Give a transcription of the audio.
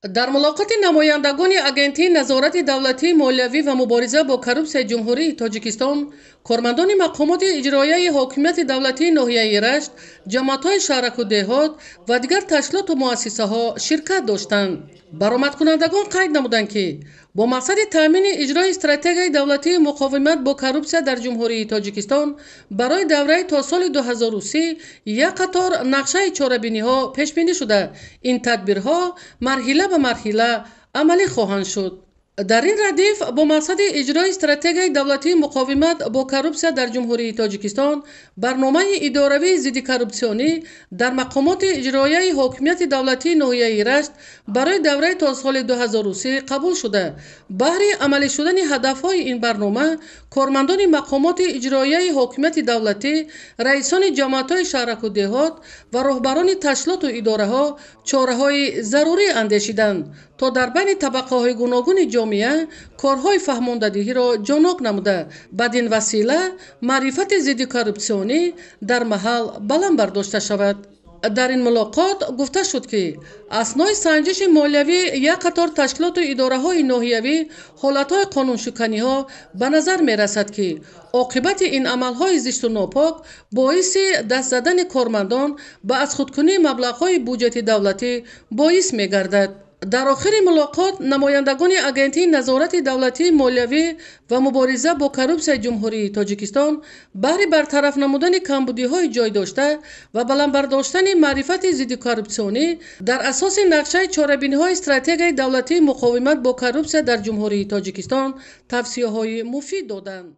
Дар мулоқоти намояндагони Агентии назорати давлатии молиявӣ ва мубориза бо коррупсияи Ҷумҳурии Тоҷикистон, кормандони мақомоти иҷроияи ҳокимияти давлатии ноҳияи Рашт, ҷамоатҳои шаҳраку деҳот ва дигар ташкилоту муассисаҳо ширкат доштанд. Баромадкунандагон қайд намуданд, ки бо мақсади таъмини иҷрои стратегияи давлатии муқовимат бо коррупсия дар Ҷумҳурии Тоҷикистон барои давраи то соли 2030 як қатор нақшаи чорабиниҳо пешбинӣ шуда, ин тадбирҳо марҳила ба марҳила амалӣ хоҳанд шуд. Дар ин радиф бо мақсади иҷрои стратегияи давлатии муқовимат бо коррупсия дар Ҷумҳурии Тоҷикистон барномаи идоравии зиддикоррупсионӣ дар мақомоти иҷроияи ҳокимияти давлатии ноҳияи Рашт барои давраи то соли 2030 қабул шуда, баҳри амалӣ шудани ҳадафҳои ин барнома кормандони мақомоти иҷроияи ҳокимияти давлатӣ, раисони ҷамоатҳои шаҳраку деҳот ва роҳбарони ташкилоту идораҳо чораҳои зарурӣ андешиданд, то дар байни табақаҳои гуногуни ҷомеа корҳои фаҳмондадиҳиро ҷонок намуда, бадин васила маърифати зиддикоррупсионӣ дар маҳал баланд бардошта шавад. Дар ин мулоқот гуфта шуд, ки аснои санҷиши молиявӣ як қатор ташкилоту идораҳои ноҳиявӣ ҳолатҳои қонуншиканиҳо ба назар мерасад, ки оқибати ин амалҳои зишту нопок боиси даст задани кормандон ба аз худкунии маблағҳои буҷети давлатӣ боис мегардад. Дар охири мулоқот намояндагони Агентии назорати давлатии молиявӣ ва мубориза бо коррупсияи Ҷумҳурии Тоҷикистон баҳри бартараф намудани камбудиҳои ҷой дошта ва баланд бардоштани маърифати зиддикоррупсионӣ дар асоси нақшаи чорабиниҳои стратегияи давлатии муқовимат бо коррупсия дар Ҷумҳурии Тоҷикистон тавсияҳои муфид доданд.